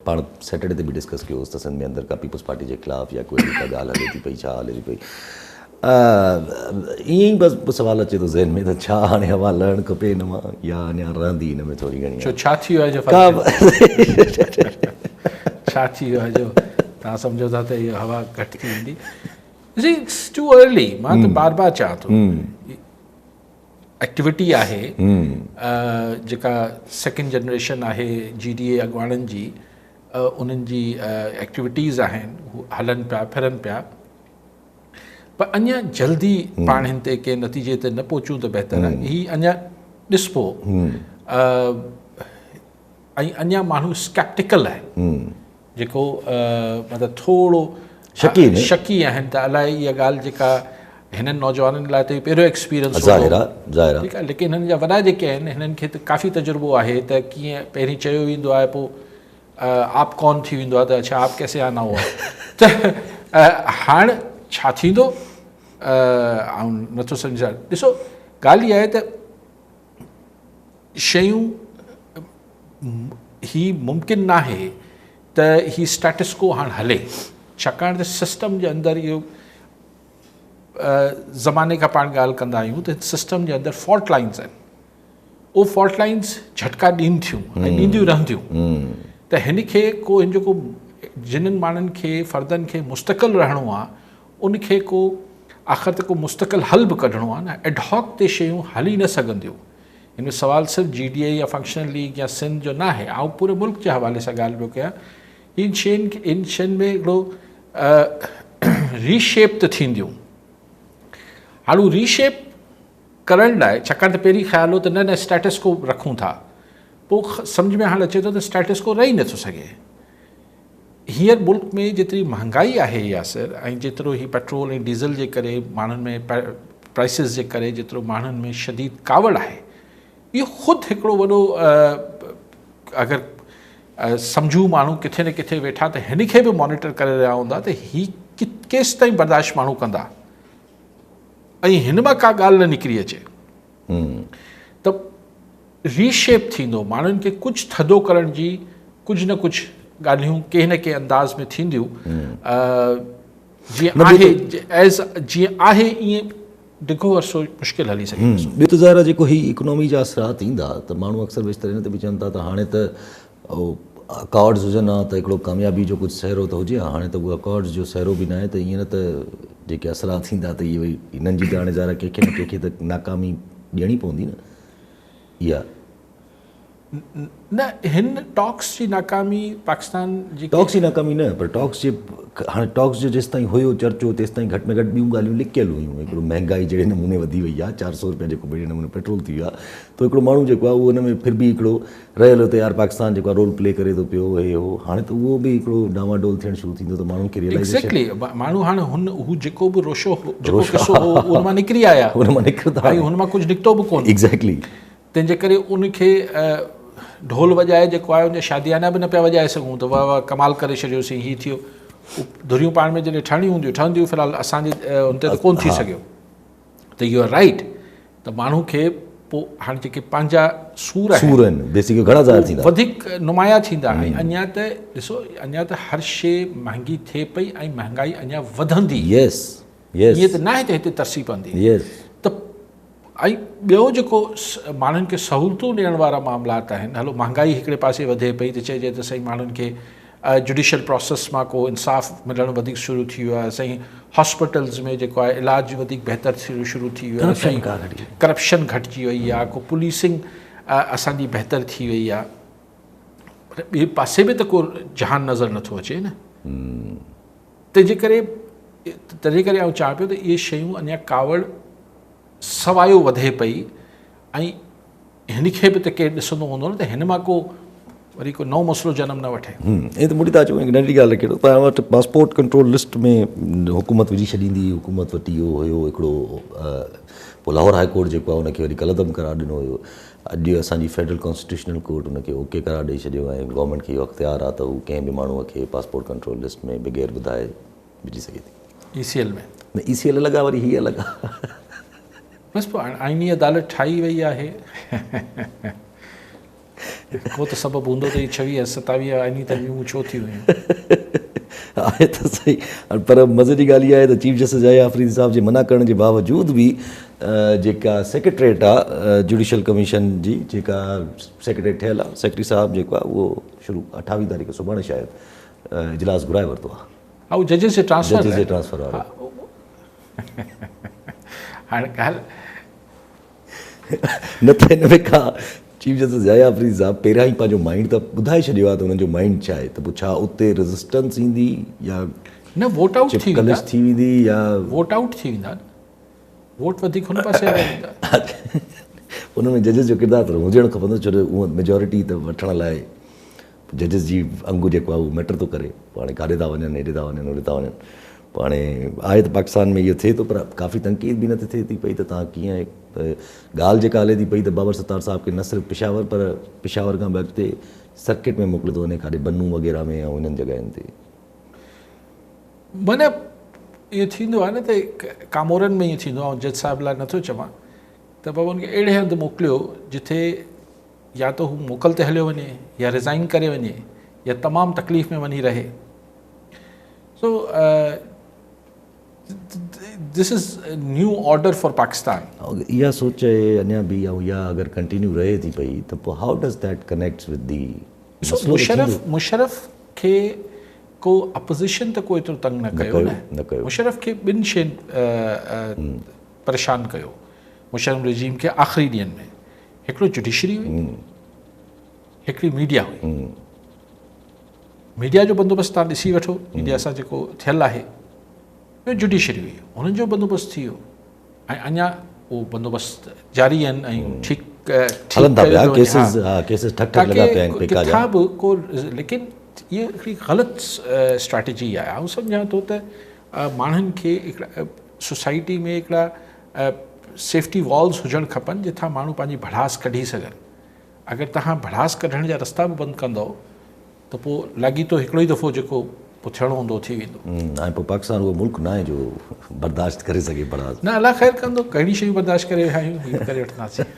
پاڻ سيٽرڊي تي به ڊسڪس ڪيو هوس ته سنڌ ۾ اندر ڪا پيپلز پارٽي جي خلاف يا ڪوئي ڪا ڳالهه هلي ٿي پئي، ڇا هلي ٿي پئي. ائين ئي بس سوال اچي ٿو ذهن ۾ ته ڇا هاڻي هوا لهڻ کپي هن مان يا اڃا رهندي هن ۾ ٿوري گهڻي؟ ڇو ڇا ٿي ويو آهي جو ڇا ٿي ويو آهي جو توهان سمجهو ٿا ته اها هوا گهٽ ٿي ويندي؟ ڏسي it's two early, مان ته بار بار چوان ٿو ايڪٽيوٽي آهي جيڪا سيڪنڊ جنريشن آهي جي ڊي اي اڳواڻن جي، انهن جي ايڪٽيوٽيز آهن، هو هلن پيا ڦرن پيا، پر اڃا جلدي پاڻ هن تي ڪنهن نتيجي تي نه پهچون ته بهتر آهي. هي اڃا ڏسبو ۽ اڃا ماڻهو اسڪيپٽيڪل آهن، جيڪو مطلب ٿورو شڪي شڪي آهن ته الائي اها ڳالهه جيڪا هنن نوجوانن لاء ته پهريون ايڪسپيرينس ظاهر آهي، ظاهر آهي، ٺيڪ آهي، ليڪن هنن جا وڏا جيڪي آهن هنن کي ته ڪافي تجربو آهي ته ڪيئن پهرين چيو ويندو آهي پوء آپ ڪون ٿي ويندو آهي ته اڇا آپ ڪيسي آنا هئا. ته هاڻ ڇا ٿيندو آئون نٿو سمجهان. ڏسو ڳالهه اها آهي ته شيون هي ممڪن ناهي ته هي اسٽيٽس ڪو هاڻ هلي، ڇاڪاڻ ته سسٽم جي اندر اهو زماني کان پاڻ ڳالهه ڪندا آهيون ته سسٽم جي اندر فالٽ لائنز آهن، اهو فالٽ لائنز جهٽڪا ڏين ٿيون ۽ ڏينديون رهنديون. ته هن کي ڪو هن جو ڪو جنن ماڻهن کي فردن کي مستقل رهڻو آهي ان کي ڪو آخر ته ڪو مستقل حل به ڪڍڻو آهي نه، ايڊهاڪ تي شيون هلي نه سگهنديون. هن ۾ سوال صرف جي ڊي اي يا فنڪشنل ليگ يا سنڌ جو ناهي، آئون پوري ملڪ جي حوالي سان ڳالهه پيو ڪيان. هن شين هن شين ۾ هڪڙو ري شيپ ته ٿينديون. هاڻ هو ري شيپ ڪرڻ لاء، ڇاڪاڻ ته پهرين خيال هو ته نه نه اسٽيٽس ڪو رکون ٿا، پوء سمجهه ۾ هاڻ اچي ٿو ته اسٽيٽس ڪو رهي نٿو سگهي. هينئر ملڪ ۾ جيتري مهانگائي آهي ياسر، ۽ جيترو هي پيٽرول ۽ ڊيزل جي ڪري ماڻهن ۾ پرائسز جي ڪري جيترو ماڻهن ۾ شديد ڪاوڙ آهي، اهو خود هڪڙو وڏو اگر سمجهو ماڻهو ڪٿي نه ڪٿي ويٺا ته هن کي به مانيٽر ڪري رهيا هوندا ته هي ڪيستائين برداشت ماڻهو ڪندا ۽ هن مان ڪا ڳالهه نه نڪري اچي ته ري شيپ ٿيندو، ماڻهن کي ڪجهه ٿڌو ڪرڻ جي ڪجهه نه ڪجهه ڳالهيون ڪنهن نه ڪنهن انداز ۾ ٿينديون. جيئن آهي ايز جيئن آهي ائين ڊگهو عرصو مشڪل هلي سگهي ٿو. ٻيو ته ظاهر آهي جيڪو هي اڪنامي جا اثرات ايندا ته ماڻهو اڪثر بيشتر ان تي به چون ٿا ته هاڻي ته اڪارڊز هجن ها ته هڪڙو ڪاميابي جو ڪجهه سهرو ته هجي ها، هاڻي ته اهو اڪارڊز جو سهرو به ناهي ته ائين نه ته جيڪي اثرات ايندا ته اهي وري هنن جي ته هاڻي ظاهر آهي ڪنهن کي نه ڪنهن کي ته ناڪامي ڏيڻي پوندي نه اها. نه هن ٽاڪس جي ناڪامي پاڪستان جي ٽاڪس جي ناڪامي نه پر ٽاڪس جي هاڻي ٽاڪس جو جيستائين هيو چرچو تيستائين گهٽ ۾ گهٽ ٻيون ڳالهيون لڪيل هيون. هڪڙو مهنگائي جهڙي نموني وڌي وئي آهي، 400 روپيا جيڪو جهڙي نموني پيٽرول ٿي ويو آهي ته هڪڙو ماڻهو جيڪو آهي اهو ان ۾ ڦر به هڪڙو رهيل هو ته يار پاڪستان جيڪو آهي رول پلي ڪري ٿو پيو هي هو. هاڻي ته اهو به هڪڙو ڊانواڊول ٿيڻ شروع ٿيندو ته ماڻهن کي ريئلائيزيشن ايگزيڪٽلي ماڻهو هاڻي هن هو جيڪو به روشو جيڪو قصو هو ان مان نڪري آيا، ان مان نڪرندا ۽ هن مان ڪجهه نڪتو به ڪونه. ايگزيڪٽلي تنهن جي ڪري ان کي ڍول وڄائي جيڪو آهي ان جا شاديانا به نه پيا وڄائي سگهون ته واهه واهه ڪمال ڪري ڇڏيوسين هي ٿيو. ڌريون پاڻ ۾ جڏهن ٺهڻيون هونديون ٺهنديون، في الحال اسان جي ان تي ته ڪونه ٿي سگهيو. ته يو آر رائيٽ ته ماڻهو کي پوء هاڻي جيڪي پنهنجا سور آهن، سور آهن بيسڪ گهڻا ظاهر ٿيندا، وڌيڪ نمايان ٿيندا. ۽ اڃا ته ڏسو اڃا ته هر شيء مهانگي ٿئي پئي ۽ مهانگائي اڃا وڌندي. يس يس ائين ته ناهي ته هتي ترسي پوندي. يس ته ۽ ٻيو جيڪو ماڻهن کي سهولتون ڏيڻ وارا معاملات آهن، هلو مهانگائي هڪڙي پاسي وڌي پئي ته چئجي ته سائين ماڻهن کي جڊيشل پراسيس مان ڪو انصاف ملڻ وڌيڪ شروع ٿي ويو آهي، سائين هاسپيٽلز ۾ جيڪو آهي علاج وڌيڪ بهتر ٿيڻ شروع ٿي ويو آهي، سائين ڪرپشن گهٽجي وئي آهي، ڪو پوليسنگ اسان جي بهتر ٿي وئي آهي، پر ٻئي پاسي به ته ڪو جهان نظر نٿو اچي نه. تنهنجي ڪري تنهنجي ڪري آئون چاهيان پيو ته اهي شيون اڃا ڪاوڙ سوايو وڌي پئي ۽ هن کي به ته ڪير ڏسندو هوندو نه ته هن مان ڪو وري ڪو نئون مسئلو جنم نه وٺي. ائين ته مڙي ٿا اچون هڪ ننڍڙي ڳالهه رکي ٿو توهان وٽ پاسپورٽ ڪنٽرول لسٽ ۾ حڪومت وجهي ڇڏيندي حڪومت وٽ اهو هيو هڪڙو پوء لاهور هاء ڪورٽ جيڪو آهي ان کي وري ڪالعدم قرار ڏنو هيو اڄ اسان جي فيڊرل ڪانسٽيٽيوشنل ڪورٽ ان کي اوڪي قرار ڏئي ڇڏيو ۽ گورنمينٽ کي اهو اختيار آهي ته هو ڪنهن به ماڻهو کي پاسپورٽ ڪنٽرول لسٽ ۾ بغير ٻڌائي وجهي سگهي ٿي. اي سي ايل ۾. نه اي سي ايل الڳ آهي وري هي الڳ آهي. بس پوء هاڻي آئيني عدالت ٺاهي وئي آهي. ڪو ته سبب هوندو ته هي 26 27 آئيني ترميمون ڇو ٿيون هيون. آهي ته صحيح پر مزي جي ڳالهه اها آهي ته چيف جسٽس يحيٰ آفريدي صاحب جي منع ڪرڻ جي باوجود به جيڪا سيڪريٽريٽ آ جوڊيشل ڪميشن جي جيڪا سيڪريٽريٽ ٺهيل آ سيڪريٽري صاحب جيڪو آ اهو شروع 28 تاريخ سڀاڻي شايد اجلاس گهرائي ورتو آ. ها اهو ججز جي ٽرانسفر ججز جي ٽرانسفر وارو. هاڻي ڳالهه نه ته هن ۾ ڪا چيف جسٽس يحيٰ آفريدي صاحب پهريان ئي پنهنجو مائنڊ ته ٻڌائي ڇڏيو آهي ته انهن جو مائنڊ ڇا آهي ته پوء ڇا اتي ريزسٽنس ايندي يا نه ووٽ آئوٽ ٿي ويندا ٿي ويندي يا ووٽ آئوٽ ٿي ويندا ووٽ وڌيڪ هن پاسي هليا ويندا. ان ۾ ججز جو ڪردار ته هجڻ کپندو ڇو جو هونء ميجارٽي ته وٺڻ لاء ججز جي انگ جيڪو آهي اهو ميٽر ٿو ڪري پوء هاڻي ڪاڏي ٿا وڃن هيڏي ٿا وڃن هوڏي ٿا وڃن پوء هاڻي آهي ته پاڪستان ۾ اهو ٿئي ٿو پر ڪافي تنقيد به ان تي ٿئي ٿي پئي ته توهان ڪيئن ڳالهه جيڪا هلي ٿي پئي ته بابر ستار صاحب کي نه صرف پشاور پر پشاور کان به اڳتي سرڪٽ ۾ موڪليو ٿو وڃي ڪاڏي بنو وغيره ۾ ۽ انهن جڳهين تي. معنيٰ اهو ٿيندو آهي نه ته ڪامورن ۾ ائين ٿيندو آهي آئون جج صاحب لاء نٿو چوان ته بابا ان کي اهڙي هنڌ موڪليو جتي يا ته هو موڪل تي هليو وڃي يا ريزائن ڪري وڃي يا تمام تڪليف ۾ وڃي رهي so this is new order for Pakistan. اها سوچ اڃا به ۽ اها اگر ڪنٽينيو رهي ٿي پئي ته پوء how does that connects with the مسئلو مشرف مشرف کي ڪو اپوزيشن ته ڪو ايترو تنگ نه ڪيو نه مشرف کي ٻن شين پريشان ڪيو مشرف رجيم کي آخري ڏينهن ۾ هڪڙو جڊيشري هئي هڪڙي ميڊيا هئي ميڊيا جو بندوبست تان ڏسي وٺو ميڊيا سان جيڪو ٿيل آهي ٻيو جڊيشري هئي هنن جو بندوبست ٿي ويو ۽ اڃا اهو بندوبست جاري آهن ۽ ٺيڪ هلن ٿا پيا ڪيسز ها ڪيسز ٺڪ ٺڪ لڳا پيا آهن پيڪا جا ڪٿان به ڪو ليڪن اها هڪڙي غلط اسٽريٽجي آهي آئون سمجهان ٿو ته ماڻهن کي هڪڙا سوسائٽي ۾ هڪڙا سيفٽي والز هجڻ کپن جتان ماڻهو پنهنجي ڀڙاس ڪڍي سگهن. اگر توهان ڀڙاس ڪڍڻ جا رستا به بند ڪندؤ ته پوء لاڳيتو هڪڙو ئي دفعو جيڪو پوء ٿيڻو هوندو ٿي ويندو. ۽ پوء پاڪستان اهو ملڪ ناهي جو برداشت ڪري سگهي ڀڙاس. نه الله خير ڪندو ڪهڙي شيون برداشت ڪري ويا آهيون هي به ڪري وٺنداسين.